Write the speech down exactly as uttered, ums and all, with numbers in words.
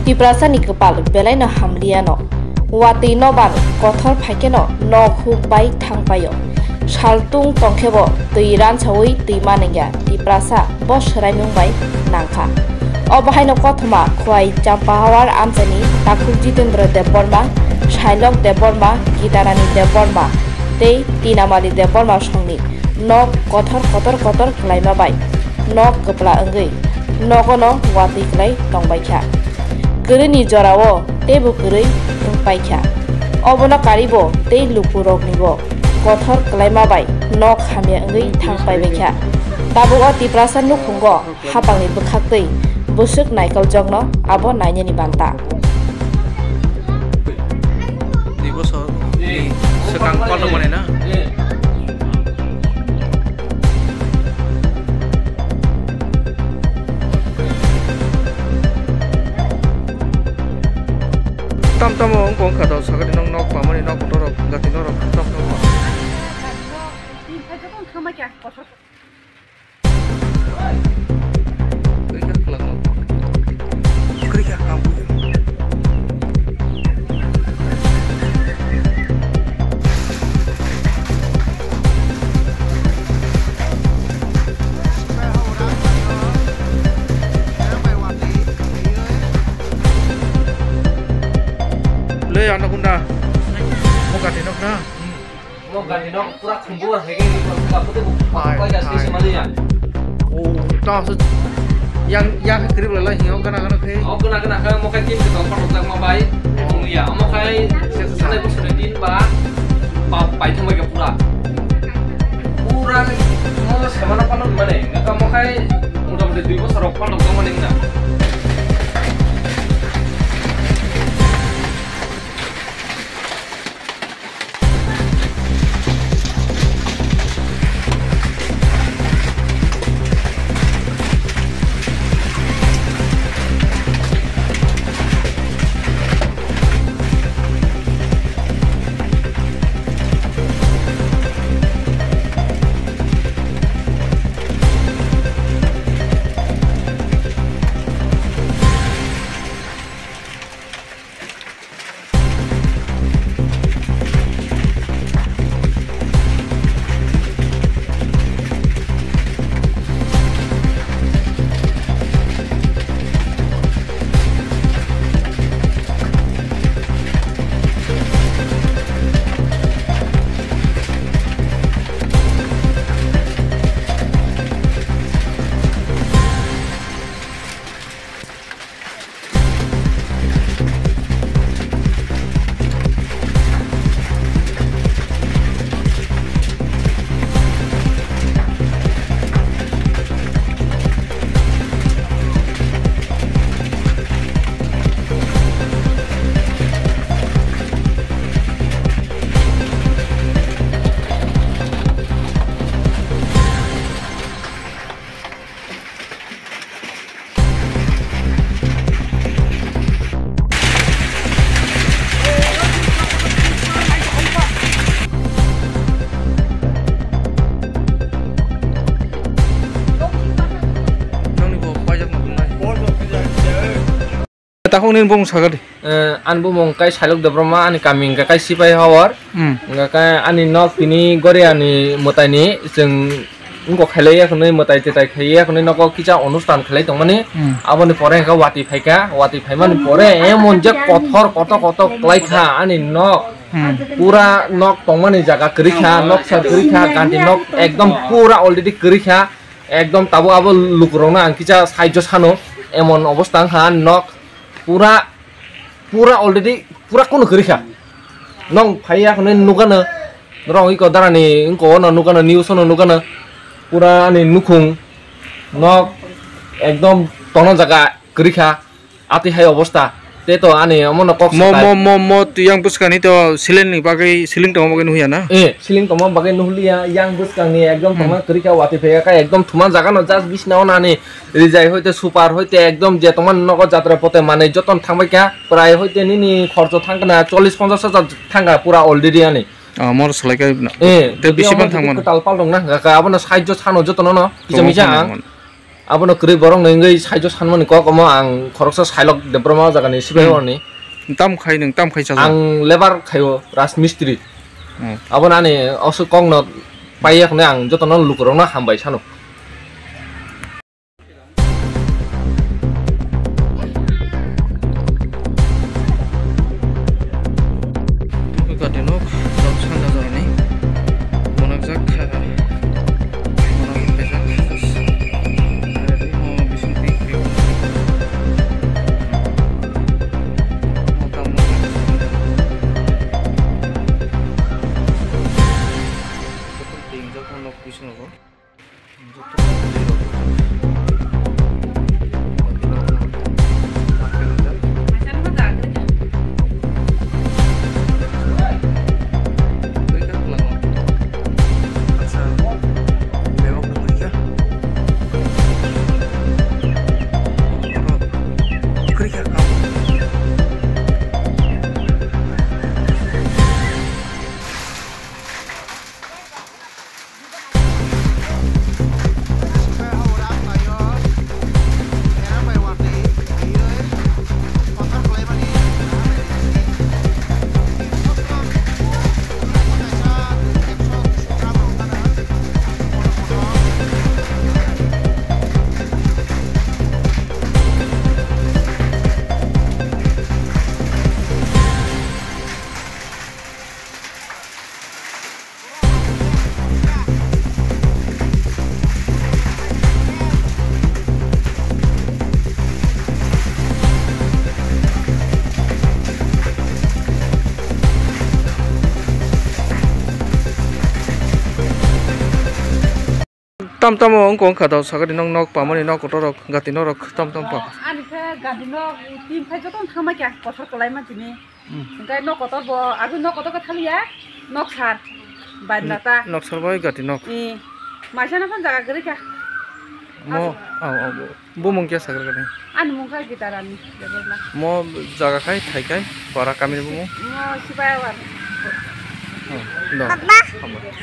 Tiprasani kwpal belaino hamliyano. Watwi nobar kothor phaikheno nok huk bai thangpaio. Saltung tongkhebo twi ransawi twi manwngya Tiprasa bo swraimung bai nangkha. O bahaino kothoma Khwai Champahawar amchaini takhuk Jitendra Debbarma, Sailok Debbarma, Gitarani Debbarma tei Tinamali Debbarma songni nok kothor kotor kotor kwlaima bai nok kwpla wngwi nogono watwi kwlai tongbaikha. Kwrwini jorao teibo kwrwi wngpaikha. Obono karibo tei lukuroknibo kothor kwlaima bai nok hamya wngwi thangpaibaikha. Tabuk o Tiprasa nukhungo hapangni bwkhaktwi bwswk naikoljokno abo nainani banta. Dui bosor ni swkang paltokmani na? Tam tamo wngkha wngkha do, sakani nok, nok pamani nok, motor rok, gati norok, tam tamo. Le, ano kunda. Mo kati nok na. Mo gari no pura khumbu ar hege ni pura pura pura pura Hai, pura gas hai. Station mali ya. Oh, ta se yang, yang khe krip lai hingo gana gana khe. Oh, gana gana khe mo khai tin ke tong patok jak ma bai. Oh. Tung ya, mo khai se sa. Sanai bosor ni tin ba, ba, bai thang bai ke pura. Pura mo se mana patok mane, ka mo khai motamoti dui bosor rok patok jak mane na. Nokni bo paijak nang nai. Takhuk nini bumung sakha di. Eh, ani bumung kai Sailok Debbarma, ani kami hwnkha kai Sipai Hawar. Hmm. Hwnkha kai ani nok tini Goriani mwtaini chwng wngkok khailai ya hwnwi mwtai tetai khai ya hwnwi nogo kisa onustan khlai tongmani. Hmm. Aboni pore hwnkha watwi phaikha, watwi phaimani pore emon je kothor kotor kotor kwlaikha ani nok. Hmm. Pura nok tongmani jaga kwrwikha, nok sar kwrwikha, ganti nok ekdom pura already kwrwikha. Ekdom tabuk abo lukurokno ang kisa saijo sano, emon obostha wngkha ani nok. Pura, pura already pura kunu kwrwikha. Nong phaiya hwnwi nukgano, norok iko darani wngko ono nukgano, news ono nukgano. Pura ani nukhung nok ekdom tono jaga kwrwikha. Ati hai obostha. Te to ani omono kok mo, sakai. Mo, mo, mo, tu yang bwskangni to ceiling ni bagwi, ceiling tongma bagwi nuhya na? Eh, ceiling tongma bagwi nuhliya, yang bwskangni ekdom hmm. Tongma kwrwikha watwi phaiya kha, ekdom thuma jaga no just bisna o nani rijai hoite super hoite ekdom je tongma nogo jatra pote manwi joton thangbai kha, prai hoite nini khorcho thangkha na chollish ponchash hajar thangkha pura already ani. Ah, mor salai kai na. Eh, te bisi ban thang mano. Tal pal rok na hwnkha khe abono side o sano jotono no. Kisa misa ang. Abono kwrwi borok no wngwi side o sanmani kok omo ang khoroksa sailok Debbarma o jaga ni sipai hmm. Orni. Tam khai nwng, tam khai chajak. Ang lebar khaio, rajmistri. Hmm. Abono ani oso kok no paiya hwnwi ang jotono lukurok no hambai sano. Gati nok, nok sanda jani. Monakjak, monakjak. Mo bising tik tik. Mo tam nok. Tingjak nok bising nogo. Tam tamo wngkha wngkha da sagadi nok nok pamani nok kotor rok gati nok rok tam tam pa. Ani khe gati nok tin phai joto thangma kya kotor kolai ma tini. Hmm. Hingkai nok kotor bo, abo nok kotor khe thaliya, nok sar, bai hmm, nata. Nok sar bai gati nok. Eh, maisa na phone jaga gari kha. Mo, abo. Oh, oh, bo, bo mung kya sagar gani? Ani mung kha Gita Rani, Debbarma. Mo jaga khai, thai khai, para kami ni bo mo? Mo Sibai Awan. Oh, no. Papa.